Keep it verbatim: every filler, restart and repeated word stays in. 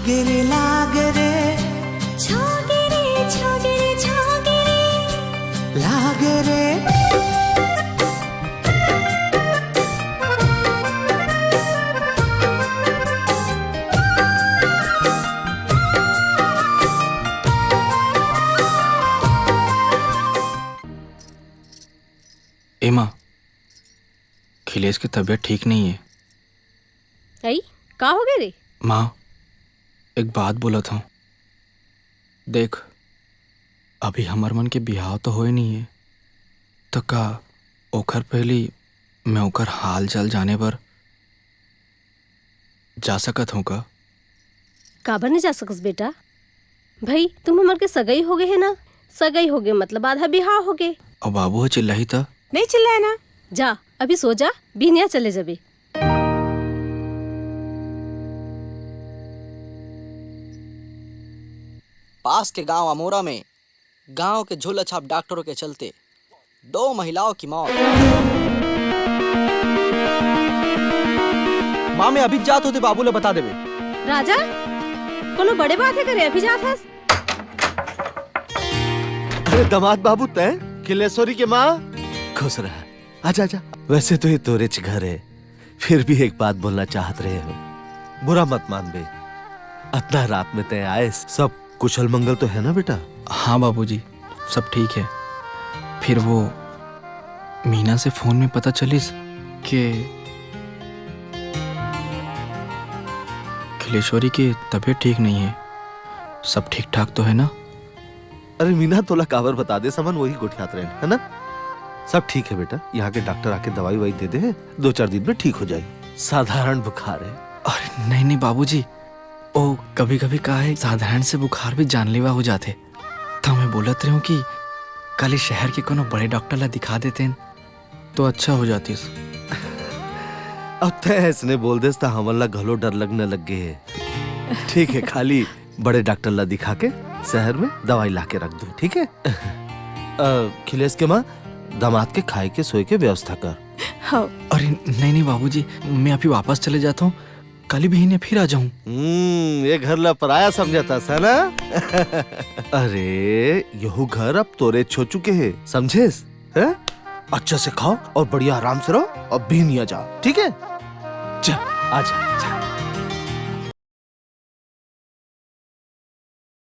गिरे लाग रे, छोगे रे, छोगे रे, छोगे रे। लाग रे। ए माँ, खिलेश की तबीयत ठीक नहीं है। अई, का हो गए रे? माँ, एक बात बोलत हूँ। देख, अभी हमर मन के बिहाव तो होए नहीं है, तो का ओखर पहली मैं ओकर हाल चाल जाने बर जा सकत हूँ का? काबर नहीं जा सकस बेटा? भाई, तुम हमर के सगई हो गए है ना? सगई हो गए मतलब आधा बिहाव हो गए। और बाबू ह चिल्लाही त? नहीं चिल्लाए ना। जा, अभी सो जा, बिहनिया चले जाबे। पास के गांव अमोरा में गांव के झोला छाप डॉक्टरों के चलते दो महिलाओं की मौत। माँ, मैं अभी जात होते बाबू ले बता देबे। राजा, कोनो बड़े बात है करे, अभी जात हस? अरे दामाद बाबू, तैं खिलेश्वरी के माँ, खुश रह। आजा, आजा। वैसे तो ये तोरेच घर है, फिर भी एक बात बोलना चाहत रहे हो, बुरा मत मानबे। अतना रात में तैं आए, सब कुशल मंगल तो है ना बेटा? हाँ बाबूजी, सब ठीक है। फिर वो मीना से फोन में पता चलिस कि खिलेश्वरी के तबीयत ठीक नहीं है। सब ठीक ठाक तो है ना? अरे मीना, तोला काबर बता दे, समन वही गोठियात रहे, है ना? सब ठीक है बेटा, यहाँ के डॉक्टर आके दवाई वाई दे दे है, दो चार दिन में ठीक हो जाए। साधारण बुखार है। अरे नहीं नहीं बाबूजी, ओ कभी कभी का है, साधारण से बुखार भी जानलेवा हो जाते। तो मैं बोलत रहे हूँ कि काली शहर के कोनो बड़े डॉक्टर ला दिखा देते हैं तो अच्छा हो जातीस। अब तय ऐसने बोल देस त हमन ला घलो डर लगने लग गए है। ठीक है, खाली बड़े डॉक्टर ला दिखा के शहर में दवाई ला के रख दो, ठीक है? अ, खिलेश के माँ, दामाद के खाए के सोए के व्यवस्था कर। हाँ। अरे नहीं नहीं बाबूजी, मैं अभी वापस चले जाता हूँ, काली बिहनिया फिर आ जाऊँ। हम्म, ये घर ला पराया समझता था ना? अरे, यहू घर अब तोरे छो चुके है, समझेस? हैं? अच्छे से खाओ और बढ़िया आराम से रहो और बिहनिया जाओ, ठीक है? जा, आ जा, जा।